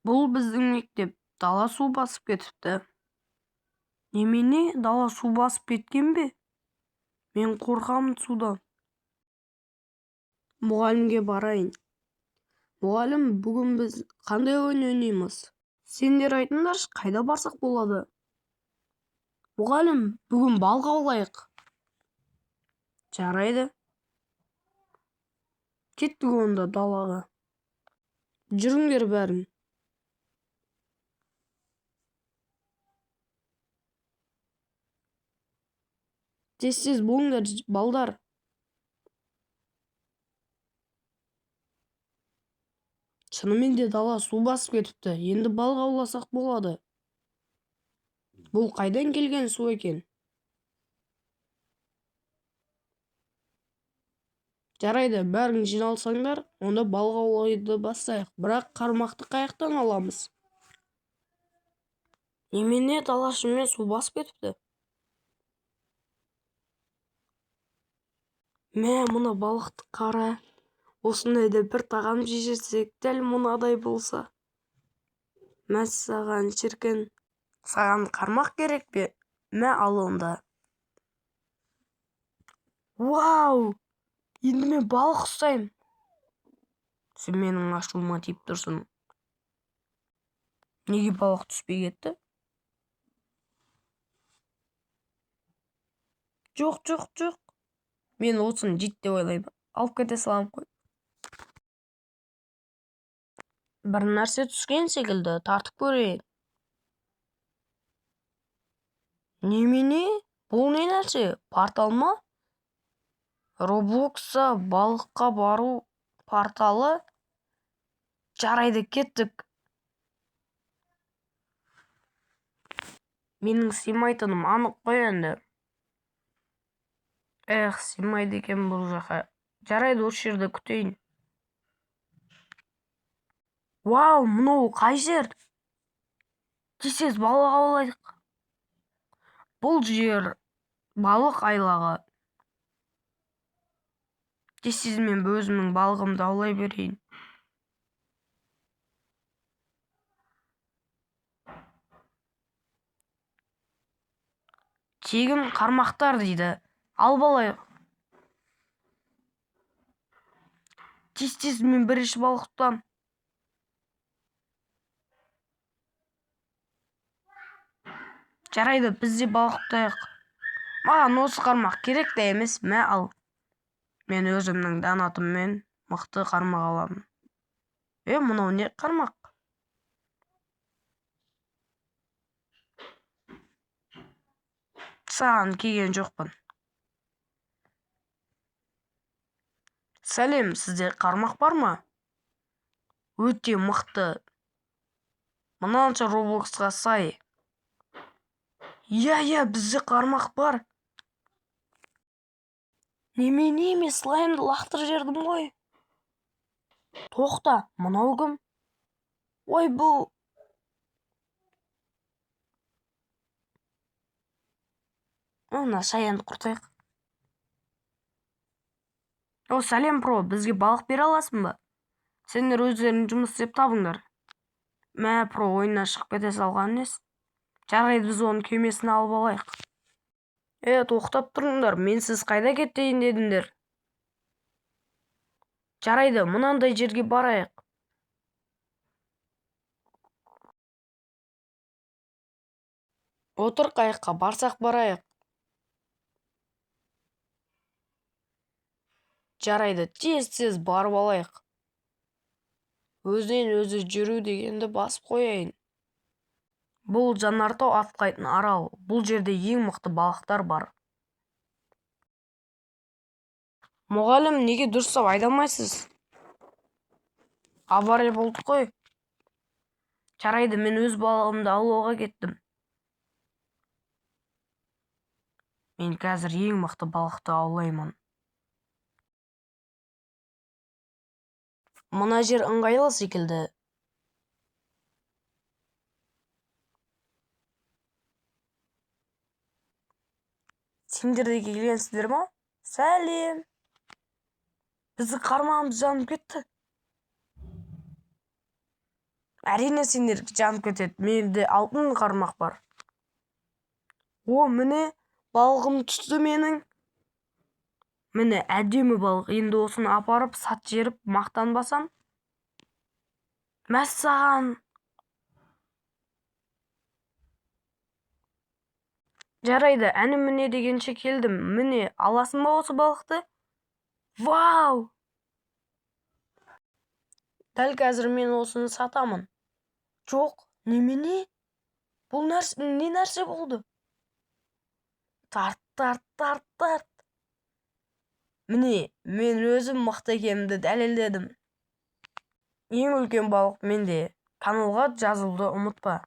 Бұл біздің мектеп. Дала су басып кетіпті. Немене, дала су басып кеткен бе? Мен қорқамын судан. Мұғалімге барайын. Мұғалім, бүгін біз қандай ойын ойнаймыз? Сендер айтыңдаршы, қайда барсақ болады? Мұғалім, бүгін балық аулайық. Жарайды. Кеттік онда далаға. Жүріңдер бәрің. Тез-тез болыңдар, балдар. Шынымен де дала су басып кетіпті. Енді балық ауласақ болады. Бұл қайдан келген су екен? Жарайды, бәрің жиналсаңдар, онда балық аулауды бастайық. Бірақ қармақты қаяқтан аламыз? Немене, дала шынымен су басып кетіпті? Мә, мына балықты қара. Осындайда бір тағам жесек, дәл мынадай болса. Мәссаған, шіркін. Саған қармақ керек пе? Мә, ал онда. Вау! Енді мен балық ұстаймын. Сен менің ашуыма тиіп тұрсың. Неге балық түспей кетті? Жоқ, жоқ, жоқ. Мен осыны жейді деп ойлаймын. Алып кете саламын қой. Бір нәрсе түскен секілді, тартып көрейін. Немене? Бұл не нәрсе? Портал ма? Роблокста балыққа бару порталы? Жарайды, кеттік. Менің сыймайтыным анық қой енді. Эх, сыймайды екен бұл жаққа. Жарайды, осы жерде күтейін. Вау, мынау қай жер? Тез-тез балық аулайық. Бұл жер балық айлағы. Тез-тез мен өзімнің балығымды аулай берейін. Тегін қармақтар дейді. Алып алайық. Тез-тез мен бірінші балық тұтам. Жарайды, біз де балық тұтайық. Маған осы қармақ керек те емес, мә ал. Мен өзімнің донатыммен мықты қармақ аламын. Е, мынау не қармақ? Саған келген жоқпын. Сәлем, сізде қармақ бар ма? Өте мықты. Мынанша Роблоксқа сай. Иә, иә, бізде қармақ бар. Немене, мен слаймды лақтырып жібердім ғой. Тоқта, мынау кім? Ой, бұл... Мына шаянды құртайық. О, сәлем, про, бізге балық бере аласың ба? Сендер өздерің жұмыс істеп табыңдар. Мә, про, ойыннан шығып кете салған несі? Жарайды, біз оның кемесін алып алайық. Е, тоқтап тұрыңдар, менсіз қайда кетейін дедіңдер? Жарайды, мынандай жерге барайық. Отыр қайыққа, барсақ барайық. Жарайды, тез-тез барып алайық. Өзінен өзі жүру дегенді басып қояйын. Бұл жанартау атқылайтын арал. Бұл жерде ең мықты балықтар бар. Мұғалім, неге дұрыстап айдамайсыз? Авария болды қой. Жарайды, мен өз балығымды аулауға кеттім. Мен қазір ең мықты балықты аулаймын. Мына жер ыңғайлы секілді. Сендер де келгенсіздер ма? Сәлем. Біздің қармағымыз жанып кетті. Әрине, сендер жанып кетеді. Менде алтын қармақ бар. О, міне, балығым түсті менің. Міне, әдемі балық. Енді осыны апарып сат жеріп мақтанбасам. Мәссаған. Жарайды, әні-міне дегенше келдім. Міне, аласың ба осы балықты? Вау! Дәл қазір мен осыны сатамын. Жоқ, немене? Бұл нәрсе, не нәрсе болды? Тарт, тарт, тарт, тарт. Міне, мен өзім мықты екенімді дәлелдедім. Ең үлкен балық менде. Каналға жазылуды ұмытпа.